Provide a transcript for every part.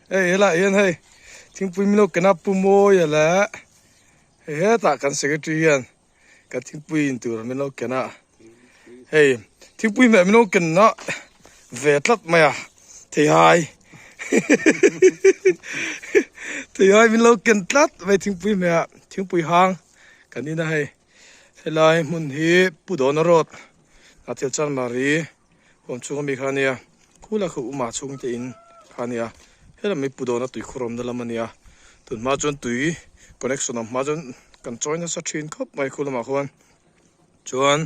Hei helaiah hian hei thingpui min lo ken a Pu Mawia leh hei hetah kan secretary hian kan thingpui in tur min lo ken a hei thingpui hmeh min lo ken na ve tlat mai a theihai theihai min lo ken tlat mai thingpui hmeh ah thingpui hang kan in a hei helai hmun hi Pu Dawna road a thil chanmari Huam chhung ami kha ania, khula khu uma chhung te in kha ania, helam hi Pu Dawna tui khurawmna lam ania, tun hma chuan tui connection awm hma chuan kan chawi nasa thin khawp mai khu lamah khuan chuan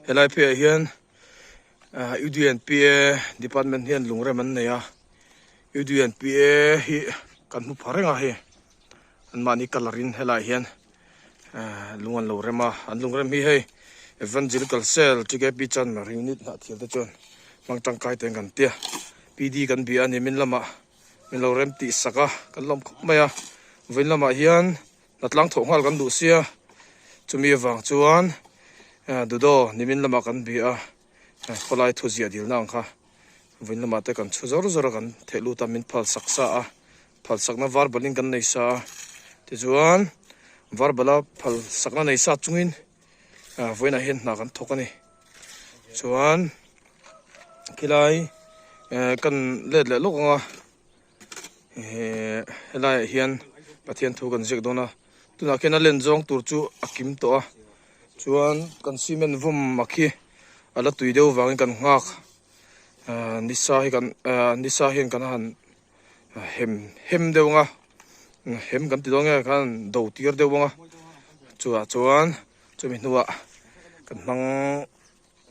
helai pheiah hian ah U_D_N_P_A department hian lungrem an nei a, U_D_N_P_A hi kan hmu pha reng a hei anmahni colour in helaiah hian. Lung an lo rem a, an lung rem hi hei Evangelical Cell TKP Chanmar unit hnah thial te chuan hmang tangkai te kan tia PD kan bia a ni min lamah min lo rem tih sak a kan lawm khawp mai a vawiin lamah hian hnatlang thawh nghal kan duh sia chumi avang chuan Dudo nimin lamah kan bia a khawlai thu ziah dilna ang kha vawiin lamah te kan chhu zawr zawr a kan theh lut a min phal sak sa a. Phal sakna var balin kan nei sa a, tichuan var bala phal sakna nei sa chungin vawiinah hian hna kan thawk a ni. Chuan khilai kan let leh lawk ang a, helaiah hian Pathian thu kan ziak dawn a, tunah khian a len zawng tur chu a kim tawh a, chuan kan cement vawm a khi a la tui deuh vangin kan nghak nisa hi kan nisa hian kan han hem hem deuh ang a hem kan ti dawn nge khan do tir deuh ang a chutah chuan chumi hnuah kan hmang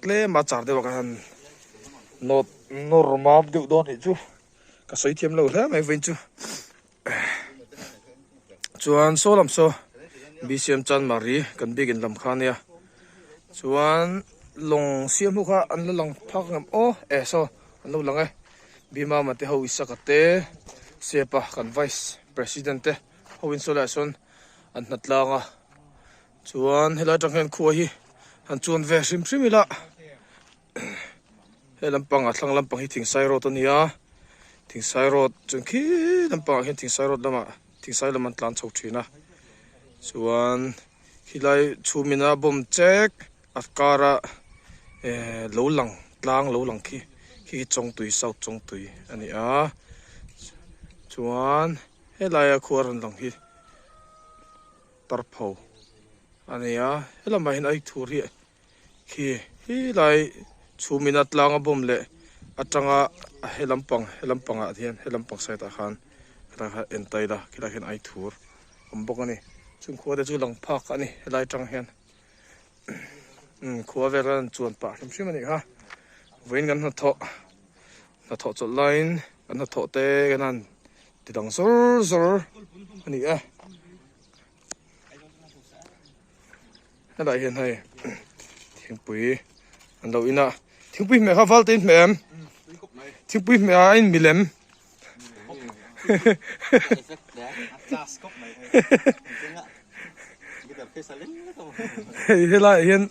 tlem a char deuh ah khan nawt nawr mam deuh dawn nih chu ka sawi thiam lo hle mai vawiin chu. Chuan saw lam saw BCM Chanmari kan biakin lam kha ania chuan lawng siam ho kha an la lang phak ang em aw e saw an lo lang e Bhimama te ho Isaka te Sepa kan vice president te ho in saw laiah sawn an hna tlang a chuan helai atang hian khua hi han chuan ve hrim hrim ila. He lampang a thlang lampang hi Thingsai road a ni a, Thingsai road chuan khi lampangah hian Thingsai road lamah Thingsai lam an tlan chho thin a, chuan khilai chhumina bomb chek a kara ehh lo lang tlang lo lang khi khi hi Chawngtui South Chawngtui a ni a, chuan helaia khua rawn lang hi Tarpho a ni a, helamah hian Aithur hi. Khi hi lai chhumina tlanga bawm leh atanga he lampang he lampangah hian he lampang side ah khan khilai kha en ta ila khilai khian ai thur awm bawk a ni chung khua te chu lang phak a ni helai atang hian umm khua vel khan an chuan pah hrim hrim a nih kha vawiin kan hnathawh hnathawh chawlh laiin kan hnathawh te kan han ti dang zawr zawr a ni e. Helai hian hei thingpui an lo in a thingpui hmeh kha val te in hmeh em thingpui hmeh ah a in milem hei helai ah hian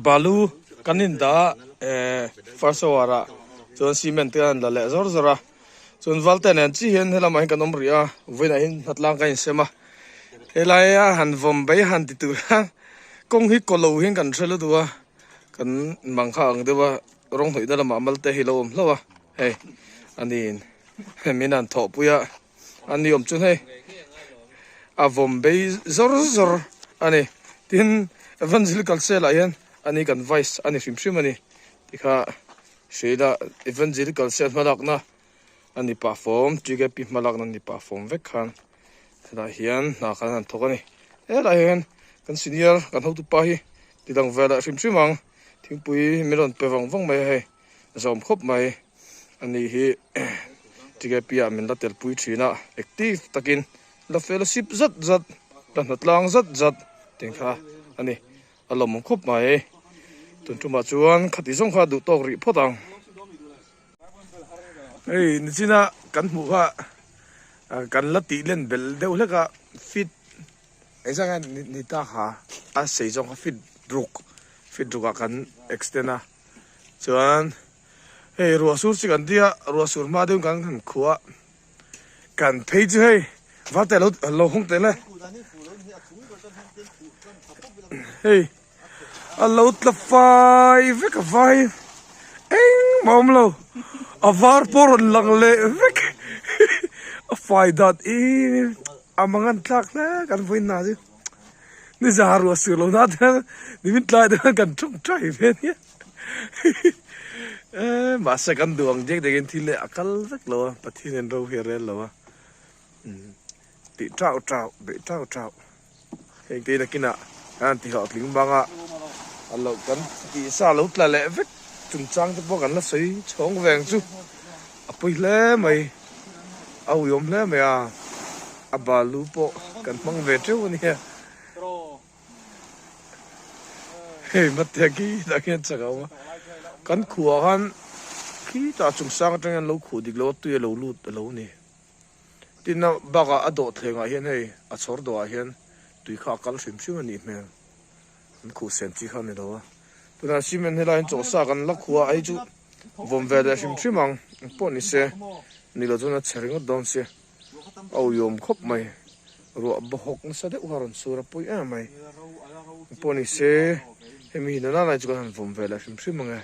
balu kan in dah a eh first hour ah chuan cement te an la leh zawr zawr a chuan val te nen chiah hian helamah hian kan awm rih a vawiinah hian hnatlang kan insem a. Helaia han vawm bai han ti tur a kawng hi kaw lo hian kan hre lutuk a kan mang kha ang deuh a rawng hnawihna lamah mal te hi lo awm hlauh a hei aniin min han thawhpui a a ni awm chuan hei a vawm bei zawr zawr a ni tin evangelical cell ah hian ani kan vice a ni hrim hrim a ni tikha hreila evangelical cell hmalakna a ni pah fawm TKP hmalakna a ni pah fawm vek khan. Helaiah hian hna khan an thawk a ni. Helaiah hian kan senior kan hotupa hi ti dang vel ah hrim hrim ang thingpui min rawn pe vang vang mai a hei zawm khawp mai a ni hi TKP ah min la tel pui thin a active takin la fellowship zat zat la hna tlang zat zat tih kha a ni a lawmawm khawp mai tun tumah chuan khati zawng kha duh tawk rih phawt ang. Hei nichina kan hmuh kha kan la tih len belh deuh hlek a fit engzah nge ni ta kha a sei zawng kha fit ruk fit ruk ah kan extend a chuan hei ruah sur chi kan tia ruah sur hma deuhin kan han khuh a. Kan phei chu hei Valte lo lo hawng teh le. Hei a lo tla fai vek a vai engmah a awm lo a var pawh rawn lang leh vek a fai dat em a mangan thlak hle kan vawiin hna chu ni za ruah sur lo na te hian nimin tlai te khan kan tawngtai ve ania mahse kan duh ang diak diak in thil leh a kal vek lo a Pathian in ro hi a rel lo a tih tauh tauh beih tauh tauh. Heng te nakinah kan han ti hlawhtling bang a, a lo kan tih sa lo tla leh vek chungchang te pawh kan la sawi chhawng ve ang chu a pawi hle mai, a uiawm hle mai a, a balu pawh kan hmang ve teuh a nia. Hei matea khi tah khian chak a awm a, kan khuah khan khitah chungchang atang hian lo khuh dik lo a tui a lo lut a lo ni. Tin a bakah a dawhthlengah hian hei a chhawr dawhah hian tui kha a kal hrim hrim a nih hmel. An khuh sen chi kha a ni lo a. Tunah cement helai hian chawhsa kan la khuh a, hei chu vawm ve leh hrim hrim ang pawh ni se ni lo chuan a chhe ringawt dawn sia. A uiawm khawp mai. Ruah bawhawk nasa deuh kha a rawn sur a pawi em mai. Pawh ni se hemi hi nana lai chu kan han vawm ve leh hrim hrim ang e.